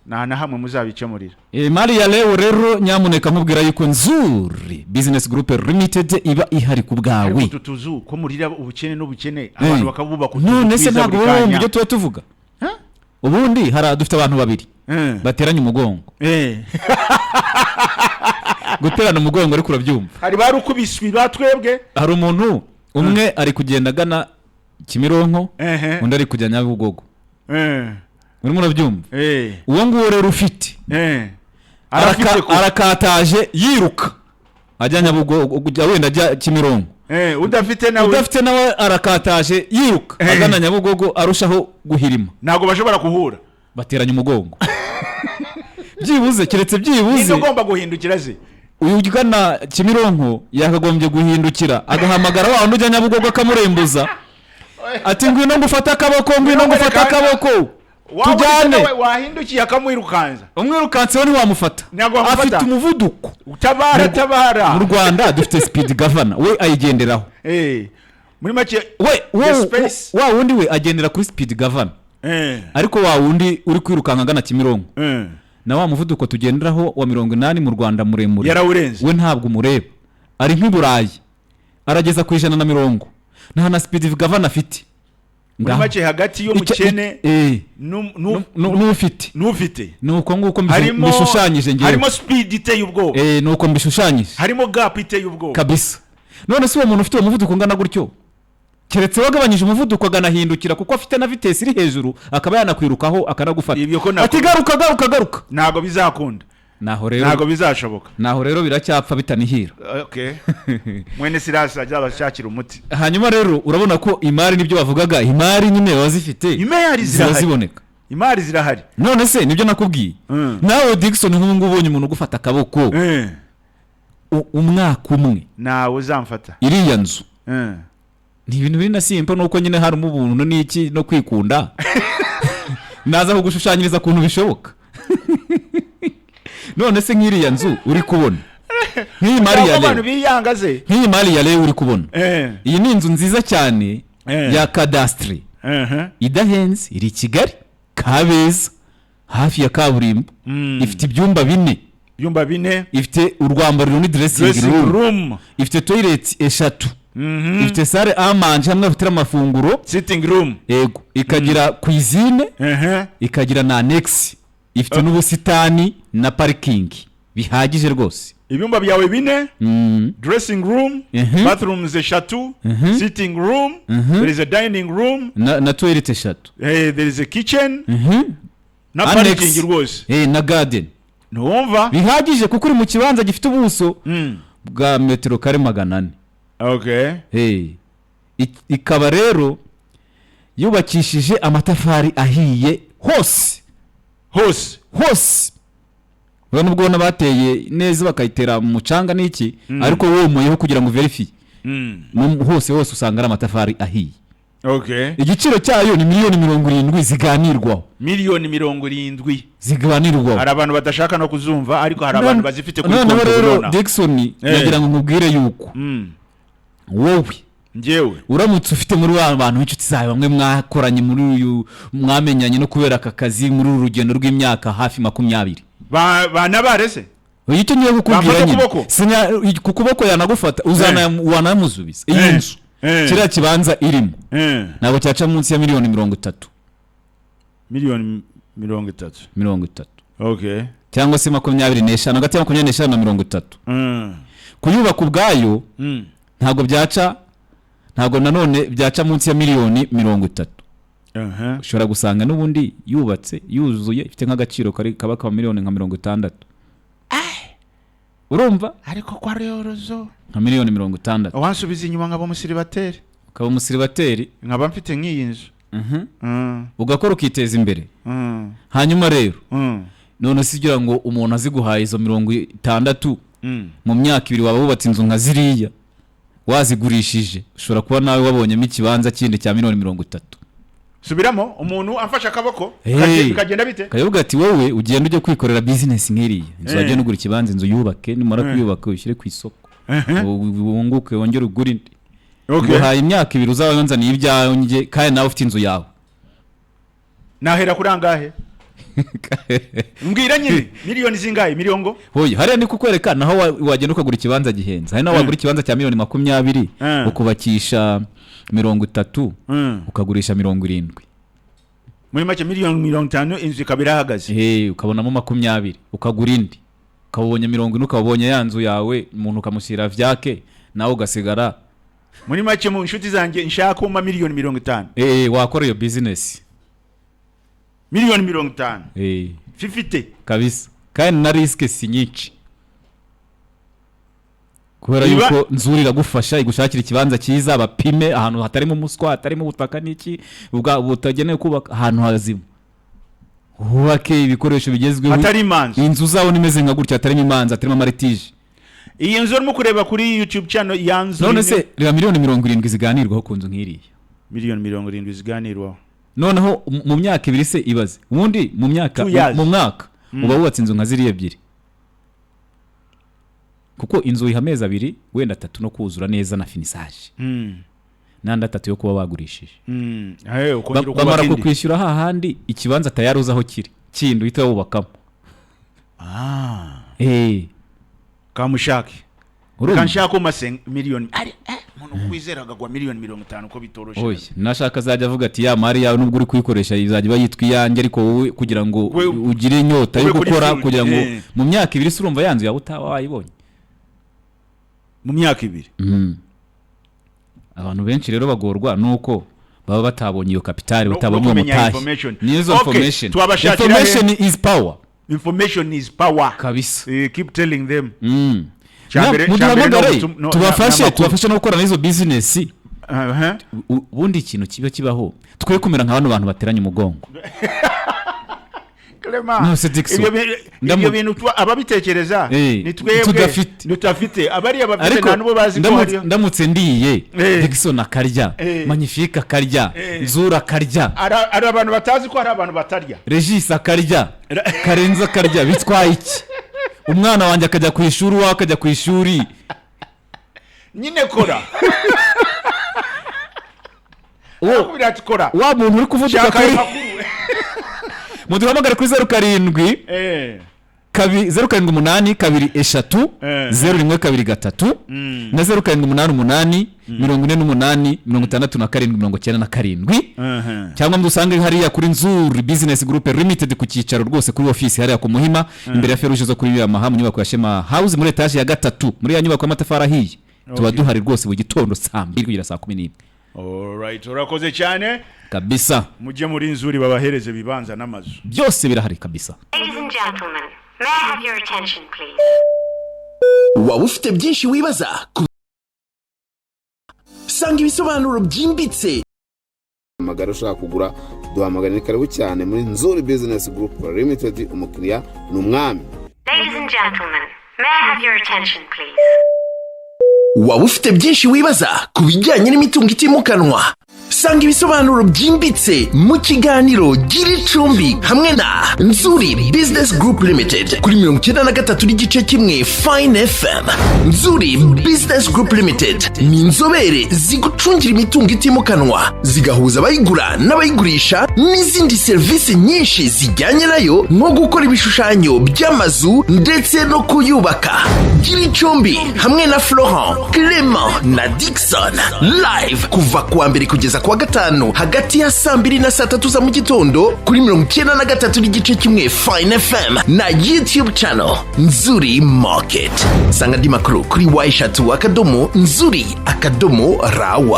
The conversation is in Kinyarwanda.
Nta na hamwe muzabikemurira. Imari ya Leo rero, nyamuneka nkubwira yuko Nzuri Business Group Limited iba ihari ku Ariko bwawe. utu tuzu ko murira ubukene n'ubukene, abantu bakabubaka utuzu None se twiza ntabwo buri baba bumva kanya. ibyo tuba tuvuga? Ubundi hari dufite abantu babiri bateranye umugongo. Guterana umugongo, ariko urabyumva. Hari ba rukubiswi ba twebwe. Hari umuntu umwe ari kugenda agana Kimironko, undi ari kujya Nyabugogo. Urimo urabyumva? Eh. Uwo nguwo rero ufite Arafite ko arakataje yiruka ajya Nyabugogo, wenda ajya Kimironko. Udafite nawe? Udafite nawe arakataje yiruka agana Nyabugogo, arushaho guhirima. Ntabwo bashobora guhura. Bateranya umugongo byibuze, keretse byibuze Ninde ugomba guhindukira ze? Uyu ugana Kimironko yakagombye guhindukira agahamagara wa wundi ujya Nyabugogo, akamurembuza ati: "Ngwino ngufate akaboko, ngwino ngufate akaboko Waba tujyane." nawe wahindukiye akamwirukanza. Umwirukanseho ntiwamufata. Ntabwo wamufata. Afite umuvuduko. Tabara, tabara! Mu Rwanda dufite speed governor, we ayigenderaho. Muri make we the space. Wa wundi we agendera kuri speed governor, ariko wa wundi uri kwirukanka agana Kimironko na wa muvuduko tugenderaho wa 80 mu Rwanda muremure, Yarawurenze. we ntabwo umureba, ari nk'i Burayi, arageza ku 110, nta na speed governor afite. Muri Ngaho. make hagati y'umukene n'ufite. N'ufite. Ni uko nguko Harimo mbishushanyije ngewe. Harimo speed iteye ubwoba. Ni uko mbishushanyije. Harimo gap iteye ubwoba. Kabisa. None se uwo muntu ufite uwo muvuduko ungana gutyo, keretse wagabanyije umuvuduko aganahindukira, kuko afite na vitesse iri hejuru, akaba yanakwirukaho akanagufata Ibyo ko ati: "Garuka, garuka, garuka." Ntabwo bizakunda. Naho rero Ntabwo bizashoboka. Naho rero biracyapfa bitanihira. Okay, mwene Sirasi azabashakira umuti. Hanyuma rero urabona ko imari, nibyo bavugaga, imari nyine baba zifite. Imari Ziba zirahari. ziboneka. Imari zirahari. None se nibyo nakubwiye? Nawe Dickson, nk'ubu ngubu ubonye umuntu ugufata akaboko umwaka umwe, Ntawe uzamfata. iriya nzu ni ibintu biri na simple, nuko nyine harimo ubuntu n'iki no kwikunda. Naza kugushushanyiriza ukuntu bishoboka. None se nk'iriya nzu uri kubona, nk'iyi mari ya Cyangwa abantu Leo, biyanga ze. nk'iyi mari ya Leo uri kubona, iyi ni inzu nziza cyane ya cadastre, idahenze, iri i Kigali, Kabeza, hafi ya kaburimbo. Ifite ibyumba bine. Ibyumba bine. Ifite urwambariro ni dressing Dressing room. room. Ifite toilet eshatu. Ifite salle à manger, hamwe bafatira amafunguro. Sitting room. Yego, ikagira cuisine, ikagira na annexe, ifite n'ubusitani na parikingi bihagije rwose. Ibyumba byawe bine, dressing room, bathrooms eshatu, sitting room, there is a dining room. Na toilet eshatu. There is a kitchen na Annex. parking rwose. Na garden. Ntiwumva? Bihagije, kuko uri mu kibanza gifite ubuso bwa metero kare 400. Ikaba rero yubakishije amatafari ahiye hose. Hose. Hose. Urabona ubwo ubona bateye neza, bakayitera mu mucanga n'iki, ariko womoyeho kugira ngo verifiye, hose hose usanga ari amatafari ahiye. Igiciro cyayo ni miliyoni 70 ziganirwaho. Miliyoni 70. Ziganirwaho. Hari abantu badashaka no kuzumva, ariko hari abantu bazifite kuri Noneho konti rero nonaha. Dickson, nagira ngo nkubwire yuko wowe Njyewe? uramutse ufite muri ba bantu b'inshuti zawe, bamwe mwakoranye muri uyu, mwamenyanye no kubera aka kazi, muri uru rugendo rw'imyaka hafi 20. Banabare se? Icyo ngiye kukubwira Bamfata nyine ukuboko? Ku kuboko yanagufata, wanamusubiza iyi nzu, kiriya kibanza irimo, ntabwo cyaca munsi ya miliyoni 30. Miliyoni 30. 30. Cyangwa se 25, hagati ya 25 na 30. Kuyubaka ubwayo ntabwo byaca, ntabwo nanone byaca munsi ya miliyoni 30. Ushobora gusanga n'ubundi yubatse yuzuye ifite nk'agaciro kari kaba ka miliyoni nka 60, urumva? Ariko kwa reyorozo. Nka miliyoni 60. Wansubiza inyuma nkaba umusiribateri. Ukaba umusiribateri. Nkaba mfite nk'iyi nzu. Ugakora ukiteza imbere. Hanyuma rero none se ugira ngo umuntu aziguhaye izo 60, mu myaka 2 waba wubatse inzu nka ziriya, wazigurishije, ushobora kuba nawe wabonyemo ikibanza kindi cya miliyoni 30. Subiramo, umuntu amfashe akaboko, Hey. bikagenda bite? Kayoboga ati: "Wowe ugenda ujye kwikorera bizinesi nk'iriya inzu, wagenda ugura ikibanza, inzu yubake, nimara kuyubaka uyishyire ku isoko, wunguke, wongere ugure indi. Nguhaye imyaka 2 uzaba wanzaniye ibyanjye, kandi nawe ufite inzu yawe." Nahera kuri angahe? Mbwira nyine, miliyoni zingahe? Miliyongo? Hoya, hariya ni kukwereka naho wagenda ukagura ikibanza gihenze. Hari naho wagura ikibanza cya miliyoni 20, ukubakisha 30, ukagurisha 70. Muri make miliyoni 50, inzu ikaba irahagaze. Ukabonamo 20, ukagura indi, ukaba ubonye 40, ukaba ubonye ya nzu yawe, umuntu ukamushyira vyake, nawe ugasigara. Muri make, mu nshuti zanjye, nshaka kumpa miliyoni 50. Wakora iyo business. Miliyoni 50. Fifite. Kabisa, kandi na risque si nyinshi kubera yuko Nzuri iragufasha, igushakira ikibanza cyiza, bapime ahantu hatarimo umuswa, hatarimo ubutaka n'iki butagenewe kubaka, ahantu hazima, wubake ibikoresho bigezweho. Hatari imanza. Inzu uzabona imeze nka gutya, hatarimo imanza, hatarimo ama litiges. Iyi nzu urimo kureba kuri YouTube channel ya nzu. None se reba miliyoni 70 ziganirwaho ku nzu nk'iriya. Miliyoni 70 ziganirwaho. Noneho mu myaka 2 se, ibaze ubundi mu myaka 2 years. Mu mwaka uba wubatse inzu nka ziriya ebyiri, kuko inzu iha amezi 2, wenda 3 no kuzura neza na finissage, n'andi 3 yo kuba wagurishije. Ukongera ukubaka Bamara indi. kukwishyura hahandi ikibanza tayari uzi aho kiri, kindi uhita wubakamo. Kamushake. Urumva? Kanshaka umase miliyoni ari umuntu kwizera akagwa miliyoni 50 ko bitoroshye. Oya, nashaka azajya avuga ati ya mari yawe, nubwo uri kuyikoresha izajya iba yitwa iyanjye, ariko wowe kugira ngo ugire inyota yo ube kuri gukora field, kugira ngo mu myaka 2 se urumva ya nzu yawe utaba wayibonye? Mu myaka 2. Abantu benshi rero bagorwa nuko baba batabonye iyo capital, batabonye No uwo kumenya mutahe. information. Nizo Okay, information. twabashakira. Information is power. Information is power. Kabisa. Keep telling them. Muduhamagare Cyambere tubafashe, n'amakuru. tubafashe no gukora n'izo business. Ubundi ikintu kiba kibaho, twe kumera nka bano bantu bateranye umugongo. Clement, No, se Dixon. Ibyo bintu ababitekereza ni twebwe. Tudafite. Tudafite. Abariya bafite Ariko nta n'ubo bazi ko hariyo. ndamutse ndiye, Dixon akarya, Magnifique akarya, Nzura akarya, Hari abantu batazi ko hari abantu batarya. Regis akarya, Karenzi akarya, bitwaye iki? Umwana wanjye akajya ku ishuri, uwawe akajya ku ishuri. Nyine kora. Arakubwira ati kora. Wa muntu uri kuvuduka Shaka ayo kuri makuru. Muduhamagare kuri 07 078 23 0123 na 0788 48 67 97, cyangwa mudusange hariya kuri Nzuri Business Group Limited, ku cyicaro rwose, kuri ofisi hariya ku Muhima, imbere ya feruje zo kuri Yamaha, mu nyubako ya Shema House, muri etaje ya gatatu, muri ya nyubako y'amatafari ahiye. Tuba duhari rwose buri gitondo saa 2 kugera saa 11. Alright, urakoze cyane. Kabisa. Mujye muri Nzuri babahereze ibibanza n'amazu. Byose birahari kabisa. Ladies and gentlemen, may I have your attention, please? Waba ufite byinshi wibaza ku sanga ibisobanuro byimbitse. Hamagara ushaka kugura, duhamagara. Ni karibu cyane muri Nzuri Business Group Limited. Umukiriya ni umwami. Ladies and gentlemen, may I have your attention, please? Waba ufite byinshi wibaza ku bijyanye n'imitungo itimukanwa? Sanga ibisobanuro byimbitse mu kiganiro Gira Icumbi hamwe na Nzuri Business Group Limited kuri 93.1 Fine FM. Nzuri Business Group Limited ni inzobere zigucungira imitungo itimukanwa, zigahuza abayigura n'abayigurisha n'izindi serivisi nyinshi zijyanye nayo, nko gukora ibishushanyo by'amazu ndetse no kuyubaka. Gira Icumbi hamwe na Florent, Clement na Dixon, live kuva kuwa mbere kugeza kuwa gatanu, hagati ya saa 2 na saa 3 za mu gitondo, kuri 93.1 Fine FM na YouTube channel Nzuri Market. Sanga andi makuru kuri w3.nzuri.rw.